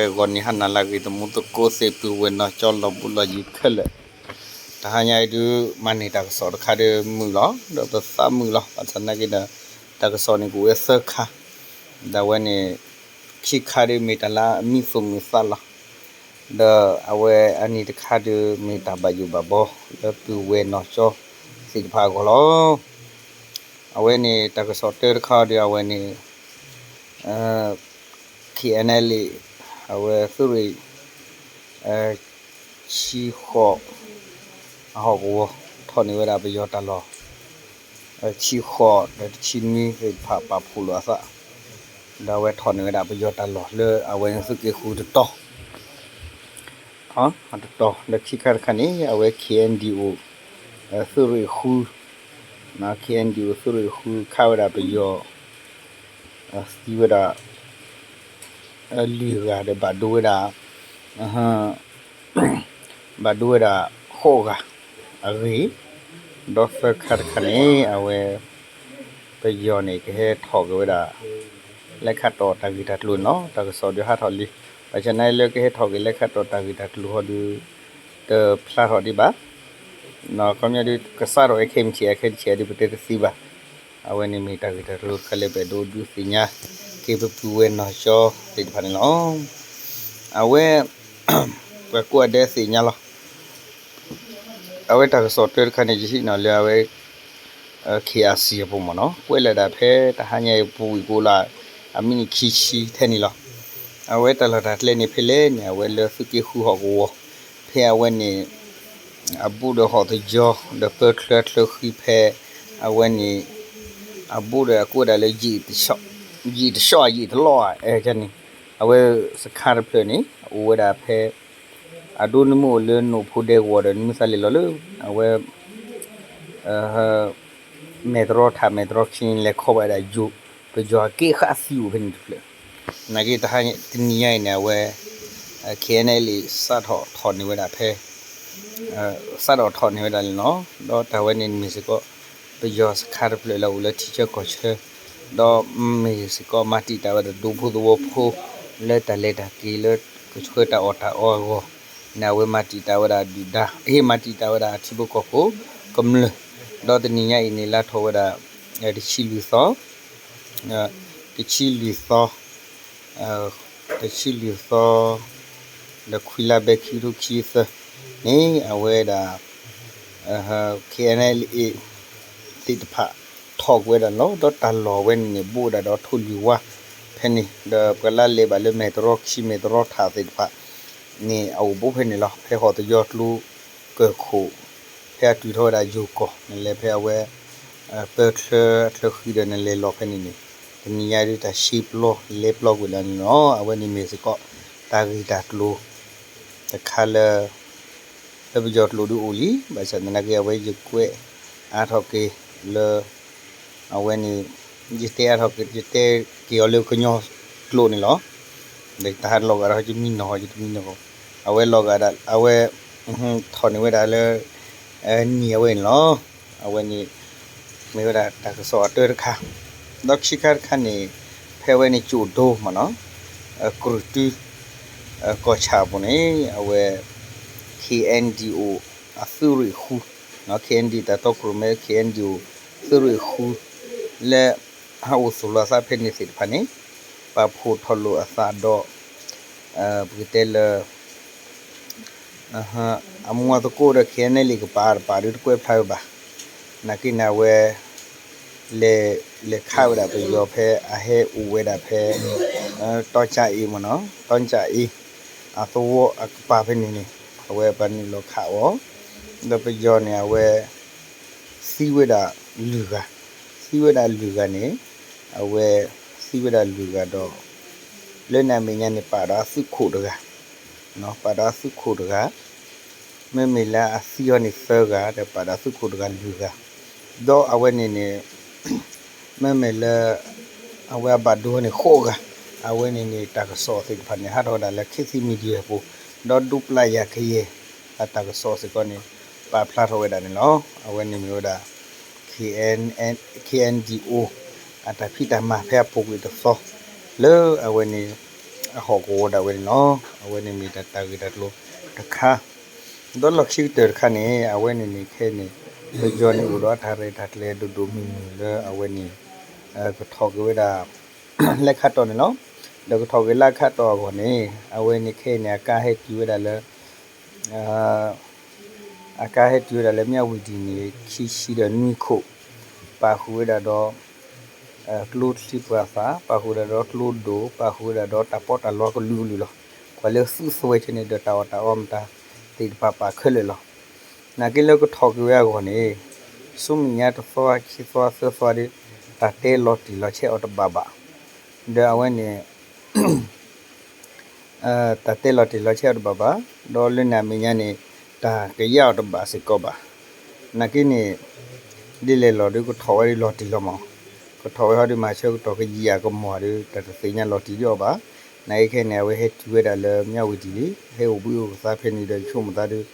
ဂီၤနံၤဟါနၤလၢအဂ့ၤ သမူသကိးသ့ၣ် ပုၢ်ဝဲၢ်နီၢ်ကၠီ လီၤဘူးလီၤယံၤခဲလၢာ်, တဟါညါအံၤဒုး မၤန့ၢ်တၢ်ကစီၣ်တခါဒီးမုာ်လီၤ ဒီးပသးမုာ်လီၤ ဘၣ်ဆၣ်သနာ်က့ဒီး တၢ်ကစီၣ်န့ၣ်ကအိၣ်ဝဲသၢခါ, ဒီးအဝဲန့ၣ် ခံခါဒုးမ့ၢ်တၢ်လၢအမံသူၣ်မုာ်သးလီၤ ဒီးအဝဲအနံၤတခါဒုးမ့ၢ်တၢ်ဘၣ်ယိၣ်ဘၣ်ဘီလၢပုၢ်ဝဲၢ်နီၢ်ကၠီသ့ၣ်တဖၣ်အဂီၢ်လီၤ. အဝဲန့ၣ်တၢ်ကစီၣ်တၢတခါဒီးအဝဲန့ၣ် KNLA အဝဲသုးရ့ၣ် ဆံဃိး အဟီၣ်ကဝီၤ ထီၣ်န့ၢ်ဝဲဒၣ်ပယီၤတၢ်လီၢ် ဆံဃိးဒီးတဆံနွံသ့ၣ်တဖၣ်ပာ်ဖှိၣ်လိာ်အသး, ဒီးအဝဲထီၣ်န့ၢ်ဝဲဒၣ်ပယီၤတၢ်လီၢ်လၢအဝဲန့ၣ်သုးက့ဃုတတီၤ တတီၤ ဒီးခံခါတခါန့ၣ် အဝဲ KNDO သုးရ့ၣ်ဃု KNDO သုးရ့ၣ်ဃုခးဝဲဒၣ်ပယီၤ သံဝဲဒၣ် လွံၢ်ဂၤဒီးဘၣ်ဒိဝဲဒၣ် ဘၣ်ဒိဝဲဒၣ်ဃိးဂၤအဂ့ၢ်, ဒီးသၢခါတခါန့ၣ် အဝဲ ပယီၤန့ၣ် ကဟဲထီၣ်က့ၤဝဲဒၣ် လဲၤခးတီၢ်တၢ်ဂ့ၢ်တၢ်ကျိၤန့ၣ်လီၤ. တၢ်ကစီၣ်ဒုးဟးထီၣ်လံ, ဘၣ်ဆၣ်သနာ်က့လၢကဟဲထီၣ်က့ၤလဲၤခးတီၢ်တၢ်ဂ့ၢ်တၢ်ကျိၤဟီဒုး တဖျါထီၣ်ဒံးဘၣ်. ခီပညီဒုး ကစးထီၣ် ခဲမုၢ်ဆ့ၣ် ခဲမုၢ်ဆ့ၣ်ဒုး ပတဲတသ့ဘၣ်. အဝဲန့ၣ်မ့ၢ်တၢ်ဂ့ၢ်တၢ်ကျိၤတခါလၢပအဲၣ်ဒိးဒုးသ့ၣ်ညါက့ၤပပုၢ်ဝဲၢ်နီၢ်ကၠီသ့ၣ်တဖၣ်န့ၣ်လီၤ. အဝဲ ပှၤကိးဂၤဒဲးသ့ၣ်ညါလီၤ. အဝဲတၢ်ကစီၣ်တၢတခါန့ၣ် ယဟံးန့ၢ်လၢအဝဲ KIC အပူၤမ့ၢ်နီၤ, ကွဲးလီၤဒၣ်ဖဲတဟါညါအံၤပူၤကွံာ်ကိးလၢ အမံးနံးခံဆံထဲန့ၣ်လီၤ. အဝဲတၢ်လီၢ်တၢ်ကျဲန့ၣ်ဖဲလဲၣ်န့ၣ် အဝဲလၢသုးက့ဃုဟီၣ်ကဝီၤ ဖဲအဝဲန့ၣ် အဘူးဒီးဟီၣ်သယီၤ ဒီးပၢချၢအချၢဃံဖဲ အဝဲန့ၣ် အဘူးဒီးအကိးဒၣ်လၢ ယံာ်တဆီၣ်ယံာ်တလီၢ်ဧါ န့ၣ် အဝဲစခါတဖျၢၣ်န့ၣ် အိၣ်ဝဲဒၣ်ဖဲ အဒိနမ့ၢ်အိၣ်လၢနိၣ်ဖိဒဲကဝီၤဒီး နမ့ၢ်သးလဲၤလီၤလၢ အဝဲ မဲၢ်တရီထး မဲၢ်တရီခံန့ၣ် လဲၤခီဘၣ်ဝဲဒၣ်ယိၤ ပယီၤအက့ဃၣ်သံအိၣ်ဖဲန့ၣ်တဖျၢၣ်, နာ်က့တဟါတနံၤညါအံၤန့ၣ် အဝဲ KNLA စးထီၣ်ထီၣ်န့ၢ်ဝဲဒၣ်ဖဲ စးထီၣ်ထီၣ်န့ၢ်ဝဲဒၣ်န့ၣ်လီၤ. ဒီးတၢ်ဝဲန့ၣ်မ့ၢ်စ့ၢ်ကီး ပယီၤစခါတဖျၢၣ်လၢအအိၣ်လၢထံဆၢကီၢ်ဆၢ, ဒီးမ့ၢ်စ့ၢ်ကီးမၤတံာ်တာ်ဝဲဒၣ်ဒူဖိသဝီဖိ လၢတၢ်လဲၤတၢ်က့ၤလၢကဆှၢတၢ်အီၣ်တၢ်အီအဂီၢ်န့ၣ် အဝဲမၤတံာ်တာ်ဝဲဒၣ်ဒုၣ်ဒါ အဟ့ၣ်မၤတံာ်တာ်ဝဲဒၣ်အထံဖိကီၢ်ဖိကမျၢၢ်, ဒီးတနံၤညါအံၤန့ၣ် လါထီၣ်ဝဲဒၣ် တဆံလွံၢ်သီ တဆံလွံၢ်သီ တဆံလွံၢ်သီ ဒီးခွံလါဘဲ ခံကထိခံဆံသၢန့ၣ် အဝဲဒၣ် KNLA သ့ၣ်တဖၣ် ထီၣ်ကွံာ်ဝဲဒၣ်န့ၣ်လီၤ. ဒီးတၢ်လီၢ်ဝဲန့ၣ်န့ၣ် ဘူးဝဲဒၣ်ဒီးထိၣ်လွံၢ်ဝါဖဲန့ၣ် ဒီးပှၤလၢလဲၤဘၣ်လၢမဲၢ်တရီခံ မဲၢ်တရီထးသ့ၣ်တဖၣ်န့ၣ် အအိၣ်ဘူးဖဲန့ၣ်လီၤ. ဖဲဟီၣ်သယီၤကျိကၢၢ်ခိၣ် ဖဲအတုၤထီၣ်ဝဲဒၣ်ယိၤကီၢ် နလဲၤဖဲအဝဲ ပၢချၢအချၢဃံဒီးနလဲၤလီၤဖဲန့ၣ်န့ၣ် တနံၤညါဒုးတၢ်ရှဲပျီလဲၤပျီကွံာ်လၢန့ၣ်လီၤ. အဝဲန့ၣ်မ့ၢ်စ့ၢ်ကီး တၢ်ဂ့ၢ်တၢ်ကျိၤတခါလၢ လၢပယီၤကျိၤဒုးအိၣ်လံ, ဘၣ်ဆၣ်သနာ်က့ အဝဲယကွဲးအါထီၣ်က့ၤလၢ အဝဲန့ၣ် ယတဲအါထီၣ်က့ၤ ယတဲက့ၤအီၤလၢကညီကျိာ်န့ၣ်လီၤ. ဒီးတဟးလီၤဂာ်ဒီးယမံနီၤ ယတမံနီၤ, အဝဲလီၤဂာ်ဒၣ် အဝဲ ထီၣ်န့ၢ်ဝဲဒၣ်လၢ နံၤအဝဲန့ၣ်လီၤ. အဝဲန့ၣ် မ့ၢ်ဝဲဒၣ်တၢ်ကစီၣ်အတၢတခါ, ဒီးခံခါတခါန့ၣ် ဖဲအဝဲန့ၣ်ကၠိၣ်ဒိမ့ၢ်နီၤ ကရူၢ်တု ကီၢ်ဆၣ်အပူၤန့ၣ် အဝဲ KNDO အသုးရ့ၣ်ဃု KNDO တၢ်တီခိၣ်ရိၣ်မဲ KNDO သုးရ့ၣ်ဃု လၢ ဟးအိၣ်သူၣ်လီၤအသးဖဲန့ၣ်သ့ၣ်တဖၣ်န့ၣ် ပာ်ဖှိၣ်ထီၣ်လိာ်အသးဒီး ပကတဲလၢ အမူအသကိးဒီး KNLA ကပၤတပၤဒုးတကွဲးဖျါဝဲဘၣ်. နာ်က့န့ၣ် အဝဲ လဲၤ လဲၤခးဝဲဒၣ်ပယီၤဖဲအဟဲအိၣ်ဝဲဒၣ်ဖဲ တီကၠအ့မ့ၢ်နီၤ တီကၠအ့ အသဝီအကပၤဖဲန့ၣ်န့ၣ် အဝဲပှၤနုာ်လီၤခးအီၤ ဒီးပယီၤန့ၣ် အဝဲ သံဝဲဒၣ်လွံၢ်ဂၤ, သံဝဲဒၣ်လွံၢ်ဂၤန့ၣ် အဝဲသံဝဲဒၣ်လွံၢ်ဂၤဒီး လၢန့ၣ်အမဲာ်ညါန့ၣ် ပာ်ဒီးအသုးခိၣ်တဂၤ, ပာ်ဒီးအသုးခိၣ်တဂၤ, မ့မ့ၢ်လၢအသံအီၤန့ၣ်သၢဂၤ ဒီးပာ်ဒီးအသုးခိၣ်တဂၤလွံၢ်ဂၤ, ဒီးအဝဲန့ၣ်န့ၣ် မ့မ့ၢ်လၢ အဝဲအဘၣ်ဒိန့ၣ်ဃိးဂၤ, အဝဲန့ၣ်န့ၣ် တၢ်ကစီၣ်သ့ၣ်တဖၣ်န့ၣ် ဟးထီၣ်ဝဲဒၣ်လၢ ခေတ်သစ် Media အပူၤ, ဒီးဒူပျၢ်ယၤကယဲၢ် အတၢ်ကစီၣ်စ့ၢ်ကီးန့ၣ် ပာ်ဖျါထီၣ်ဝဲဒၣ်န့ၣ်လီၤ. အဝဲန့ၣ်မ့ၢ်ဝဲဒၣ် KN KNDO အတၢ်ဖံးတၢ်မၤဖဲအပူၤကွံာ်တသီ လၢအဝဲန့ၣ် အဟီၣ်ကဝီၤဒၣ်ဝဲန့ၣ်လီၤ. အဝဲန့ၣ်မ့ၢ်တၢ်ဂ့ၢ်တၢ်ကျိၤတခါ, ဒီးလီၢ်ခံကတၢၢ်တခါန့ၣ် အဝဲန့ၣ်န့ၣ်ခဲအံၤန့ၣ် ပယီၤန့ၣ်အိၣ်ဒီးအတၢ်ရဲၣ်တၢ်ကျဲၤဒိၣ်ဒိၣ်မုၢ်မုၢ်လၢအဝဲန့ၣ် ကထီၣ်က့ၤဝဲဒၣ် လၢခါတီၢ်န့ၣ်လီၤ. ဒီးကထီၣ်က့ၤလၢခါတီၢ်အဂီၢ်န့ၣ် အဝဲန့ၣ်ခဲအံၤန့ၣ် အကါဟဲတုၤဝဲဒၣ်လၢ အကါဟဲတုၤဝဲဒၣ်လၢမၠၣ်ဝံၤဒံးန့ၣ် ခံဆံဒီးနွံခိၣ်, ပာ်ဃုာ်ဝဲဒၣ်ဒီး ကျိချံပှာ်သၣ်, ပာ်ဃုာ်ဝဲဒၣ်ဒီးကျိဒိၣ်, ပာ်ဃုာ်ဝဲဒၣ်ဒီးတၢ်ပီးတၢ်လီကလုာ်ကလုာ်လီၤ. ကွၢ်လၢသူသွဲၣ်ဆဲန့ၣ်ဒီးတၢ်အီၣ်တၢ်အီမတၤသ့ၣ်တဖၣ်ပာ်ခဲလၢာ်လီၤ. နာ်က့လၢကထီၣ်က့ၤဝဲအဂီၢ်န့ၣ် ဆူမဲာ်ညါတသီ ခံသီ သၢသီဒီး တၢ်တဲလီၤတံၢ်လီၤဆဲးအီၤတဘၣ်ဘၣ်. ဒီးအဝဲန့ၣ် တၢ်တဲလီၤတံၢ်လီၤဆဲးအီၤတဘၣ်ဘၣ်, ဒီးလၢန့ၣ်အမဲာ်ညါန့ၣ် တၢ်ကယၢ်အီၤတဘၣ်စ့ၢ်ကီးဘၣ်. နာ်က့န့ၣ် ဒ်လဲၣ်လီၤဒီးကထီၣ်ဝဲဒၣ်လီၤတံၢ်လီၤမး, ကထီၣ်ဝဲဟီဒီးမၤဆၢကတီၢ်ကယံာ်အကမီၤဒီး တၢ်တသ့ၣ်ညါလီၤတံၢ်ဒံးအီၤဘၣ်. နာ်က့ခဲအံၤန့ၣ် အဝဲဟဲတုၤဝဲဒၣ်လၢမၠၣ်ဝံၤဒံးလံ, ဟဲအိၣ်ဘှံးအိၣ်ကသါဖဲန့ၣ်ဒီး ယဆိကမိၣ်သးဒီး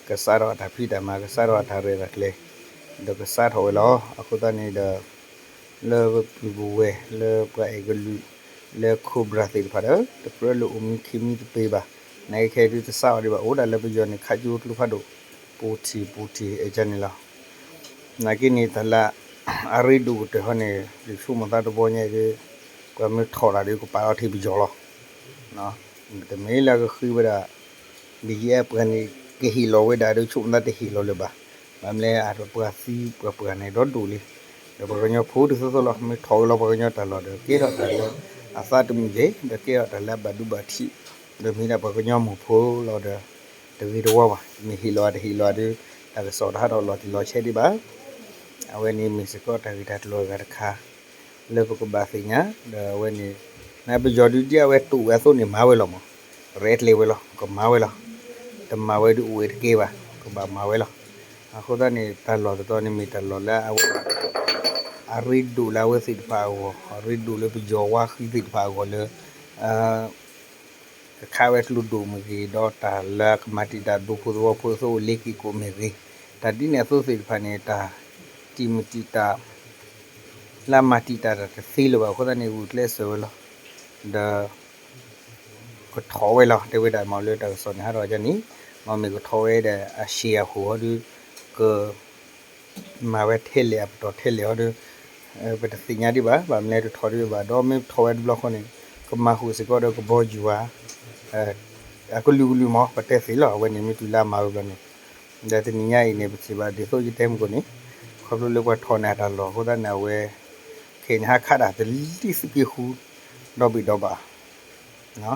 ကစးထီၣ်အတၢ်ဖံးတၢ်မၤ ကစးထီၣ်အတၢ်ရဲၣ်တၢ်ကျဲၤ ဒီးကစးထီၣ်ဝဲလီၤ. အဃိသတးန့ၣ်ဒီး လၢပပုၢ်ပဝဲၢ် လၢပှၤအဲၣ်ကလုာ် လၢ Cobra သ့ၣ်တဖၣ်ဒီး တကြၢးလၢအိၣ်မံခံမံသပ့ၤဘၣ်. နာ်က့ခဲအံၤဒုးတစးအီၤဒံးဘၣ်, အိၣ်ဒၣ်လၢပယီၤန့ၣ် ခးကၠိကျိဖးဒိၣ် ပူၤထံၣ်ပူၤထံၣ် အဲၣ်ကန့ၣ်လီၤ. နာ်က့န့ၣ် တၢ်လၢအရ့ဒိၣ်ကတၢၢ်ဟီန့ၣ် ယဆိကမိၣ်သးတဘျီညါအံၤဒီး ပှၤမ့ၢ်ထီၣ်တၢ်ဒီးကပာ်လီၤထံပယီၤလီၤ. တမ့ၢ်လၢကဃ့ဝဲဒၣ် ဘံယဲပှၤန့ၣ် ကဟ့ၣ်လီၤဝဲဒၣ်ဒီး ဆိကမိၣ်သးတဟ့ၣ်လီၤလၢၤဘၣ်. ဘၣ်မနုၤလဲၣ် အပှၤသံပှၤပှၢ်န့ၣ်ဒီဒိၣ်လံ. ဒီးပှၤကညီဖိဒ်သိးသိးလီၤ, မ့ၢ်ထီၣ်ဝဲလီၤပှၤကညီတၢ်လီၢ်ဒီး ကဲထီၣ်တၢ်လၢအသးတမုာ်က့ၤ, ဒီးကဲထီၣ်တၢ်လၢအဘၣ်ဒိဘၣ်ထံး, ဒီးမ့ၢ်ဒၣ်ပှၤကညီမိၢ်ဖိလီၤဒီး တဂ့ၤတဝါဘၣ်. မ့ၢ်ဟ့ၣ်လီၤတဟ့ၣ်လီၤဒီး တၢ်ကစီၣ်တဟးထီၣ်လီၤတံၢ်လီၤဆဲးဒံးဘၣ်. အဝဲန့ၣ်မ့ၢ်စ့ၢ်ကီးတၢ်ဂ့ၢ်တၢ်ကျိၤအဂၤတခါ လၢပကဘၣ်သ့ၣ်ညါ, ဒီးအဝဲန့ၣ် နပယီၤဒုးဒ်အဝဲတိာ်ဝဲအသိးန့ၣ် မၤဝဲလီၤမး, ရဲၣ်ကျဲၤဝဲလီၤ, ကမၤဝဲလီၤ, တမၤဝဲဒုးအိၣ်ဝဲတကဲဘၣ်, ကဘၣ်မၤဝဲလီၤ. အဃိသတးန့ၣ် တၢ်လီၢ်တတီၤန့ၣ်မ့ၢ်တၢ်လီၢ်လၢအဝဲ အရ့ဒိၣ်လၢအဝဲသ့ၣ်တဖၣ်အဂီၢ်, အရ့ဒိၣ်လၢပယီၤဝါဃံသ့ၣ်တဖၣ်အဂီၢ်လၢ ကခးဝဲကျိဒိၣ်မ့ၢ်ဂ့ၤ, ဒီးတၢ်လၢကမၤတံာ်တာ်ဒူဖိသဝီဖိအသိးအိၣ်လ့က့ၤကိးမ့ၢ်ဂ့ၤ, တၢ်ဒ်န့ၣ်အသိးသ့ၣ်တဖၣ်န့ၣ် တၢ်တံာ်မတံာ်တာ် လၢအမၤတံာ်တာ်တၢ်တသ့လၢၤဘၣ်အဃိသတးန့ၣ် ဂုာ်ကျဲးစၢးဝဲလီၤ. ဒီး ကထီၣ်ဝဲလီၤ တဲဝဲဒၣ်မ့ၢ်လၢတၢ်ကစီၣ်န့ၣ် ဟးထီၣ်ဒ်န့ၣ်, မ့မ့ၢ်ကထီၣ်ဝဲဒီးအရှံအဃိၣ်ဟီဒီး က မၤဝဲထဲလဲၣ်အပတီၢ်ထဲလဲၣ်ဟီဒီး ပတသ့ၣ်ညါဒံးဘၣ်, ဘၣ်မနုၤလဲၣ်တထီၣ်ဒံးဘၣ်, ဒီးမ့ၢ်ထီၣ်ဝဲတဘျီဃီန့ၣ် ကမၤဃုာ်စ့ၢ်ကီးဒီးကဘီယူၤဧါ, အကလုာ်ကလုာ်မး ပတဲသ့လီၤ. အဝဲန့ၣ်မ့ၢ်တုၤလၢအမၤဝဲဘျီန့ၣ် ဒီးတနံၤညါအံၤန့ၣ် ပထံၣ်ဘၣ်ဒ်သိးယတဲမုၢ်ကိၣ်န့ၣ် ခီဖျိလၢပှၤထီၣ်န့ၢ်အတၢ်လီၢ်အဃိသတးန့ၣ် အဝဲ ခဲအံၤန့ၣ် ဟးခးဒၣ်တလံသုးက့ဃု ဒီဘ့ၣ်ဒီဘၣ် ဟးခးဒၣ်တလံ,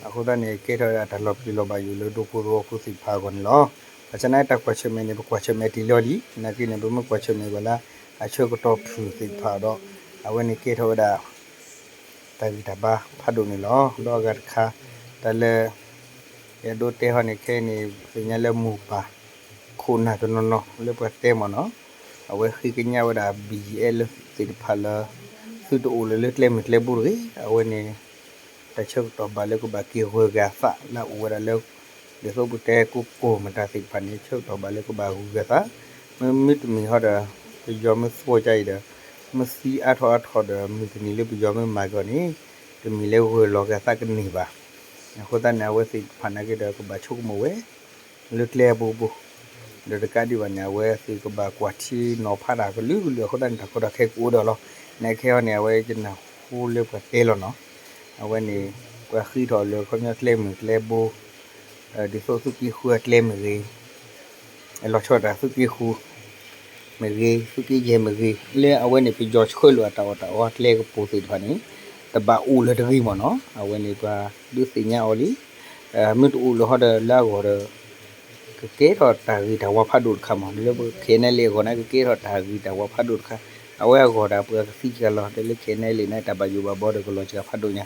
အဃိသတးန့ၣ် ကဲထီၣ်ဝဲဒၣ်တၢ်လီၤပျံၤလီၤဘၣ်ယိၣ်လၢဒူဖိသဝီဖိသ့ၣ်တဖၣ်အဂီၢ်န့ၣ်လီၤ. ဘၣ်ဆၣ်သနာ်က့တၢ်ကွၢ်ဆၢၣ်မဲာ်န့ၣ် ပကွၢ်ဆၢၣ်မဲာ်တ့ၢ်လီၤလံ, နာ်က့န့ၣ် ပမ့ၢ်ကွၢ်ဆၢၣ်မဲာ်ဘၣ်လၢ အဆၢကတီၢ်ဖုၣ်သ့ၣ်တဖၣ်ဒီး အဝဲန့ၣ်ကဲထီၣ်ဝဲဒၣ် တၢ်ဂံၢ်တၢ်ဘါဖးဒိၣ်န့ၣ်လီၤ. ဒီးအဂၤတခါ တၢ်လၢ ယအဲၣ်ဒိးတဲဟီန့ၣ် ခဲအံၤန့ၣ် သ့ၣ်ညါလၢမိၢ်ပၢ် ခိၣ်နၢ်တနီၤနီၤလၢပှၤတဲမ့ၢ်နီၤ, အဝဲဃ့ကညးဝဲဒၣ် ဘံယဲလၢသ့ၣ်တဖၣ်လၢ သုတအိၣ်လၢၤလၢကျဲမုၢ်ကျဲဘိတဂ့ၤ, အဝဲန့ၣ် တၢ်ဆၢကတီၢ်ဘၣ်လၢကဘၣ်က့ၤဂၢၢ်ဂၤသးလၢအအိၣ်ဝဲဒၣ်လၢ ဒ်သိးပတဲကိးကိၢ်မတၤသ့ၣ်တဖၣ်န့ၣ် ဆၢကတီၢ်ဘၣ်လၢကဘၣ်ဂုၤဂၤသး, မ့မ့ၢ်တမံၤဟီဒီး ပယီၤမ့ၢ်သဝီကါအံၤဒီး မ့ၢ်သံအါထီၣ်အါထီၣ်ဒီး မုၢ်တနံၤလၢပယီၤမ့ၢ်မၤက့ၤအီၤန့ၣ် တမံၤလၢဂၢၢ်လီၤဂၤသးကန့ၢ်ဘၣ်. အဃိသတးန့ၣ် အဝဲသ့ၣ်တဖၣ်နာ်က့ဒီး ကဘၣ်ဆိကမိၣ်ဝဲ လၢကျဲအပူၤပူၤ, ဒီးတကးဒံးဘၣ်န့ၣ် အဝဲသ့ၣ်ကဘၣ်ကွၢ်ထံနီၤဖးတၢ်ကလုာ်ကလုာ်အဃိသတးန့ၣ် တၢ်ကီတၢ်ခဲကအိၣ်ဒီးလီၤ. နာ်က့ဟီန့ၣ် အဝဲယနၢ်ဟူလၢပှၤတဲလီၤနီၤ, အဝဲန့ၣ် ပှၤဃ့ထီၣ်လၢခီပညီကျဲမုၢ်ကျဲဘိ ဒ်သိးသုးက့ဃုအကျဲမ့ၢ်ဂ့ၤ လီၤဆီဒၣ်တၢ်သုးက့ဃု မ့ၢ်ဂ့ၤ သုးက့ယဲၢ်မ့ၢ်ဂ့ၤ လၢအဝဲန့ၣ် ပယီၤဆှၢလိာ်အတၢ်အီၣ်တၢ်အီကျဲကပူၤသ့ၣ်တဖၣ်န့ၣ် တဘၣ်အိၣ်လၢၤတဂ့ၤမ့ၢ်နီၤ, အဝဲန့ၣ်ပှၤဒုးသ့ၣ်ညါအီၤလံ. မ့ၢ်တအိၣ်လၢၤဟီဒီးလၢအဂီၢ်ဒီး ကကဲထီၣ်တၢ်ဂ့ၤတၢ်ဝါဖးဒိၣ်တခါမ့ၢ် လၢ ခဲအံၤန့ၣ် လၢအဂီၢ်န့ၣ် ကကဲထီၣ်တၢ်ဂ့ၤတၢ်ဝါဖးဒိၣ်တခါ, အဝဲအဂီၢ်ဒီးပှၤကသံကလီၤ ဒီးလၢ ခဲအံၤန့ၣ် လၢန့ၣ် တၢ်ဘၣ်ယိၣ်ဘၣ်ဘီဒီးကလီၤစှၤဖးဒိၣ်ညါ,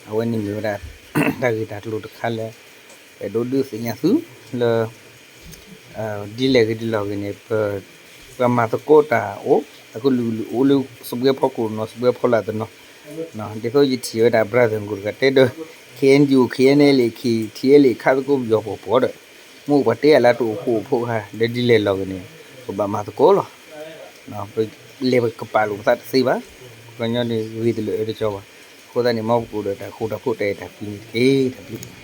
အဝဲန့ၣ်မ့ၢ်ဝဲဒၣ် တၢ်ဂ့ၢ်တၢ်ကျိၤတခါလၢ အဲၣ်ဒိးဒုးသ့ၣ်ညါသုလၢ ဒ်လဲၣ်ဂ့ၤဒ်လဲၣ်ဂ့ၤန့ၣ် ပှၤမၤသကိးတၢ်အိၣ် အကလုာ်ကလုာ်အိၣ်လၢ စပွဲဖီခိၣ်တနီၤ စပွဲဖီလာ်တနီၤ, ဒ်သိးယထံၣ်ဝဲဒၣ် brother ကိးတဂၤတဲဒီး KNDO KNLA KTLA ခးသကိးပယီၤပှီၢ်ပှီၢ်ဒီး မ့ၢ်ပှၤတဲအလၢတအိၣ်ဃူအိၣ်ဖိးခါ ဒီးဒ်လဲၣ်လီၤဂ့ၤန့ၣ် ပဘၣ်မၤသကိးလီၤ. ပလဲၤပကပာ်လိာ်ပသးတသ့ဘၣ်, ပှၤကညီန့ၣ်ဂ့ၤတလၢာ်အၢတကီဘၣ်. အဃိသတးန့ၣ် မ်ပကအိၣ်ဒီးတၢ်ဃူတၢ်ဖိး တၢ်အဲၣ်တၢ်ကွံန့ၣ်တက့ၢ်. တၢ်ဘျုး